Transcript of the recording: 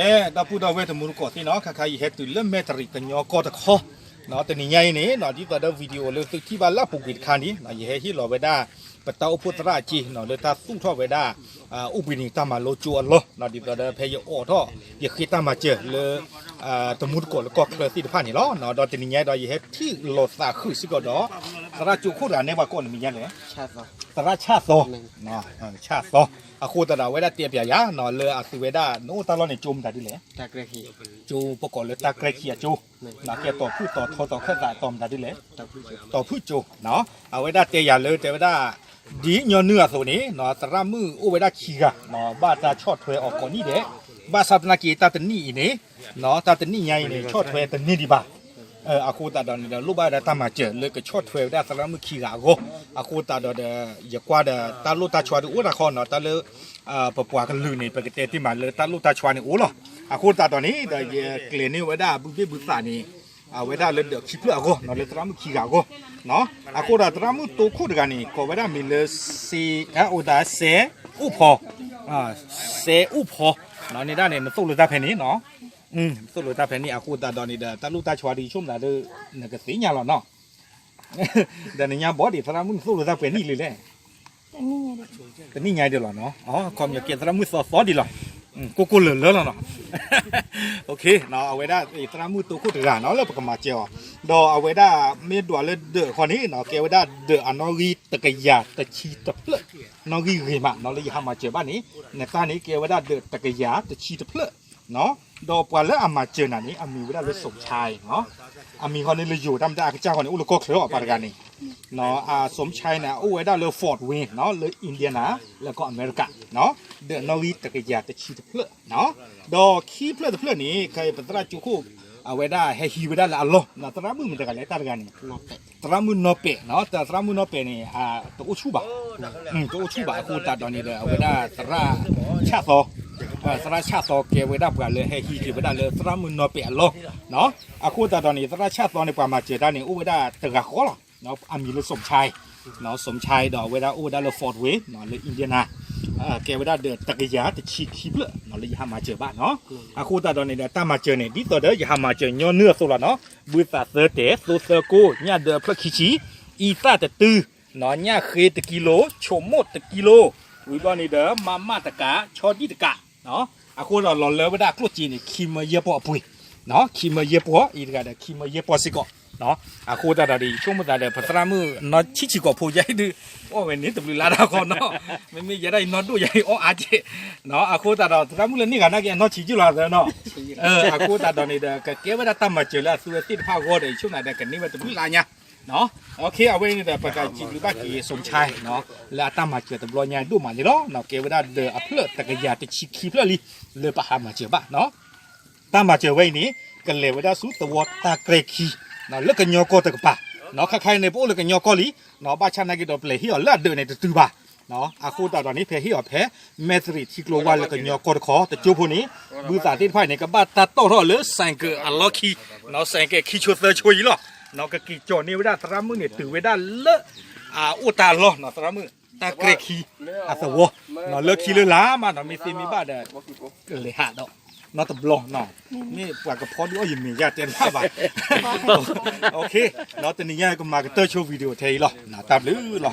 ဒီပုၢ်ဒီဝဲၢ်တံၤသကိးသ့ၣ်နီၤ, ခါခါယဟဲတုၤလၢမဲၣ်တရံးကညီကီၢ်တခီ, တနံၤညါအံၤန့ၣ် ဒ်သိးဒီး video လၢသုထံၣ်ဘၣ်လၢအပူၤကွံာ်တခါန့ၣ် ယဟဲဟ့ၣ်လီၤဝဲဒၣ် ပတၢ်အိၣ်ဖှိၣ်သရၣ်အက့ လၢတၢ်သူၣ်ထီၣ်ဝဲဒၣ် အိၣ်ဘှံးနံၤတၢ်မၤလိကၠိအလီၢ်, ဒ်သိးဒီးဖဲယအိးထီၣ် ယဃ့တၢ်မၤစၢၤလၢ တံၤသကိးလၢကီၢ်ချၢသ့ၣ်တဖၣ်န့ၣ်လီၤ. ဒီးတနံၤညါဒီး ယဟဲထံၣ်လိာ်သးဃုာ်စ့ၢ်ကီးဒီး သရၣ်ကၠိခိၣ်တဂၤန့ၣ် ပှၤကိးနမံၤညါလဲၣ်, သရၣ်ဆၣ်သီ, ဆၣ်သီ, အဃိသတးဒီး အဝဲဒၣ်တဲပၠးယၤ လၢအသုဝဲဒၣ် နအိၣ်တၢ်လီၢ်န့ၣ် ကၠိမတၤဒ်လဲၣ်, ကၠိပကိးလၢတၢ်ကြဲခံအကၠိ, ကဲတီၤဖုၣ်တီၤထီတီၤခၢၣ်သးတီၤမတၤဒ်လဲၣ်, တီၤဖုၣ်ကၠိ, အဝဲဒၣ်တဲယၤလၢတဲဝဲဒၣ် ဒ်ညီနုၢ်အသိးန့ၣ် သရၣ်မုၣ်အိၣ်ဝဲဒၣ်ခံဂၤ ဘၣ်တၢ်ဆီၣ်ထွဲအီၤကိးနံၣ်ဒဲး, ဘၣ်ဆၣ်သနာ်က့တၢ်တနံၣ်အံၤန့ၣ် တၢ်တနံၣ်ညါအံၤန့ၣ် ဆီၣ်ထွဲတန့ၢ်ဒံးဘၣ်. အဃိသတးဒီးန့ၣ်ဒီး လိၣ်ဘၣ်ဝဲဒၣ်တၢ်မၤစၢၤလၢကဆီၣ်ထွဲဝဲဒၣ်သရၣ်မုၣ်ခံဂၤအဂီၢ်, အဃိသတးဒီးဒီး ယကွၢ်ဒီးတၢ်လိၣ်တၢ်ဆီဒုးအိၣ်တခီနီၤ, တၢ်လၢ ပပှၤကလုာ်န့ၣ် ပကတဲတ့ၢ်မးလၢတၢ်လိၣ်တၢ်ဆီန့ၣ်အိၣ်လီၤ. အဃိသတးဒီးန့ၣ်ဒီး ယကျဲၤန့ၢ်ဝဲဒၣ်ဘုဘ့ၣ်ဘုသးန့ၣ် အဝဲဒၣ်လၢဒၢးခံဖျၢၣ်အဂီၢ်နီၤ, လၢသရၣ်မုၣ်ခံဂၤအဂီၢ်, အဃိသတးဒီးသရၣ်မုၣ်တိခိၣ်တဂၤန့ၣ် ကိးဝဲဒၣ်မံၤလၢ စဲး, အိၣ်သးစဲးအိၣ်ဖီ, စဲးအိၣ်ဖီ, န့ၣ်ဒၣ်န့ၣ် နသိၣ်လိတၢ်ဖဲန့ၣ်နီၤ, နသိၣ်လိတၢ်ဖဲန့ၣ် အဃိသတးဒီးန့ၣ်ဒီး တၢ်လိၣ်တၢ်ဆီဒုးဆိကမိၣ်သးဒီး နကသ့ၣ်ညါလီၤနီၤ. ဒီးနညါဘီဒံး သရၣ်မုၣ်နသိၣ်လိတၢ်ပှဲၤနံၣ်လံလဲၣ်, တနံၣ်ညါဒံးလီၤနီၤ, အခီပညီကဲသရၣ်မုၣ်သီသီဒံးလီၤ, ကိၢ်ကိၢ်လၢာ်လၢာ်လီၤနီၤ. အဝဲဒၣ်သရၣ်မုၣ်တိခိၣ်တဂၤနီၤ လၢပကမၤစၢၤအီၤ, ဒီးအဝဲဒၣ်မ့ၢ်ဒွးလၢဒၢးအဃီန့ၣ် ကဲဝဲဒၣ်ဒၢးအနီၣ်ဂံၢ်တကယၤတဆံတဖျၢၣ်, နီၣ်ဂံၢ်ဂ့ၤမးနီၤ လၢယဟးမၤစၢၤဘၣ်န့ၣ်, နတၢ်န့ၣ်ကဲဝဲဒၣ်ဒၢးတကယၤတဆံတဖျၢၣ် ဒီးပှၤလၢအမၤစၢၤနၤန့ၣ် အမံၤဝဲဒၣ်လၢ စူးဆါနီၤ, အမံၤဃီန့ၣ်လၢယိၤတၢ်မတၤအကစၢ်ဃီန့ၣ် အိၣ်လၢကီၢ်ချၢအီၤပှၤတဂၤန့ၣ်, အ စူးဆါ န့ၣ် အအိၣ်ဝဲဒၣ်လၢ Fort Wayne နီၤ လၢ Indiana လၢကီၢ်အမဲရကၤ, ဒၢးနီၣ်ဂံၢ်တကယၤတဆံတဖျၢၣ်, ဒီးခံဖျၢၣ်တဖျၢၣ်န့ၣ် ခဲအံၤပသရၣ်ကၠိခိၣ် အဝဲဒၣ်ဟဲဟံးဝဲဒၣ်လၢအလီၢ်, သရၣ်မုၣ်မတၤတဂၤလဲၣ် တၢ်တဂၤန့ၣ် သရၣ်မုၣ်နီၢ်ပဲာ်နီၤ, သရၣ်မုၣ်နီၢ်ပဲာ်န့ၣ် တအိၣ်ဆူၣ်ဘၣ်, တအိၣ်ဆူၣ်ဘၣ် အဃိသတးဒီးန့ၣ်ဒီး အဝဲဒၣ်သရၣ်ဆၣ်သီ, သရၣ်ဆၣ်သီကဲဝဲဒၣ်ပှၤလၢဟဲဟံးက့ၤဝဲဒၣ်လၢသရၣ်မုၣ်နီၢ်ပဲာ်အလီၢ်, အဃိသတးဒီးန့ၣ် သရၣ်ဆၣ်သီန့ၣ် ပှၤမၤစၢၤတၢ်န့ၣ် အိၣ်ဝဲဒၣ်တဂၤဃီလီၤ, အမံၤလၢ စူးဆါ, စူးဆါ ဒီးအဝဲဒၣ်အိၣ်ဝဲဒၣ်လၢ Fort Wayne လၢ Indiana, ကဲဝဲဒၣ်ဒၢးတကယၤတဆံခံဖျၢၣ် လၢယဟးမၤစၢၤဘၣ်နီၤ, အဃိသတးဒီးန့ၣ်ဒီး တၢ်မၤစၢၤန့ၣ် ဒ်သိးဒီးယဟးမၤစၢၤညီနုၢ်အသိးလီၤနီၤ, ဘုသးသၢတဲာ် သိသၢကိၢ် ညၣ်ဒၢဖျၢၣ်ခံဆံ, အံသၣ်တတုၤ, ညၣ်ဃ့တကံလိ, ဆိမိၣ်တကံလိ, ဝံၤဘျီန့ၣ်ဒီး မးမးတကး ဆီဒံၣ်တကး, အဃိဒီးလီၤလၢဝဲဒၣ်ကျိၣ်စ့န့ၣ် ခံမၢယဲၢ်ပီၢ်အပှ့ၤ, ခံမၢယဲၢ်ပီၢ် အံၤတဂၤဒီး ခံမၢယဲၢ်ပီၢ်စ့ၢ်ကီး, အဃိသတးဒီး ယဆိကမိၣ်သးဒီး ပသရၣ်မုၣ်နီၢ်ဆံးဆံးကိာ်ဖိယဲအံၤဒုး အီၣ်ဝဲန့ၣ်တဘျုးလါဒၣ်ဃီနီၤ, မ့မ့ၢ်ယဲဒၣ်အံၤနီၢ်ဒိၣ်ယဲအံၤအီၣ်အါက့ၢ်, အဃိသတးဒီး သရၣ်မုၣ်လၢန့ၢ်ဂၤနာ်က့ အနီၢ်ဆံးယုၢ်လီၤသၢနီၤ, အဃိသတးဒီးန့ၣ်ဒီး ကကဲဝဲဒၣ်တၢ်မၤစၢၤလၢအသုဝဲသ့ၣ်တဖၣ်အဂီၢ်ဒီး ယဆိကမိၣ်သးဒီး ကန့ၢ်ဝဲတဘျုးလါညါ, အဝဲန့ၣ်ဒီး ပကစံးဘျုးဘၣ်က့ၤ စူးဆါ လၢအတၢ်မၤစၢၤတဘျီညါဒိၣ်မးန့ၣ်လီၤ, ကဲဝဲဒၣ်ဒၢးအဖျၢၣ်တကယၤတဆံခံဖျၢၣ်လံ လၢပဟးမၤစၢၤဘၣ်နီၤ တၢ်မၤစၢၤဝဲအံၤန့ၣ် ကလဲၤဝဲဒၣ်ဆူသဝီတၢ်ကြဲခံ လၢကညီကီၢ်တကပၤ, ခါခါအံၤန့ၣ် ပအိၣ်လၢကညီကီၢ်လံ, ဘၣ်ဆၣ်နာ်က့ဒီး ပလဲၤဟ့ၣ်အီၤလၢအဒၢးန့ၣ်တတုၤဘၣ်, အဃိသတးဒီးန့ၣ် ဖဲဟ့ၣ်အီၤဖဲ မဲၣ်တရံးထံကျိဝါလၢကညီကီၢ်တခီ တကၠိဖိန့ၣ် ဘုသးသ့ၣ်တဖၣ်န့ၣ် ကဘၣ်တၢ်တီၣ်ထီၣ်လၢ ဆိုင်ကယ် အလီၢ်ခံ, ဆိုင်ကယ် ခံဆိသၢဆိအံၤလီၤ, ကက့ၤကီၤန့ၢ်ဝဲဒၣ်သရၣ်မုၣ်န့ၣ် တုၤဝဲဒၣ်လၢ အအိၣ်တၢ်လီၢ်နီၤ သရၣ်မုၣ် တၢ်ကြဲခံ အသဝီ, လၢခံလၢလာ်မးနီၤ မ့ၢ်သ့မ့ၢ်ဘၣ်ဒီး ကလဲၤဟးဒီး နီတဘျီနီၤ, မ့ၢ်ပှၤကဖီဒုးအီၣ်ယမဲာ်ယတဲတဘၣ်ဘၣ်, တနံၤညါကမၤကတၢၢ်ဆိ video ထဲအံၤလီၤ, တၢ်ဘျုးလီၤ.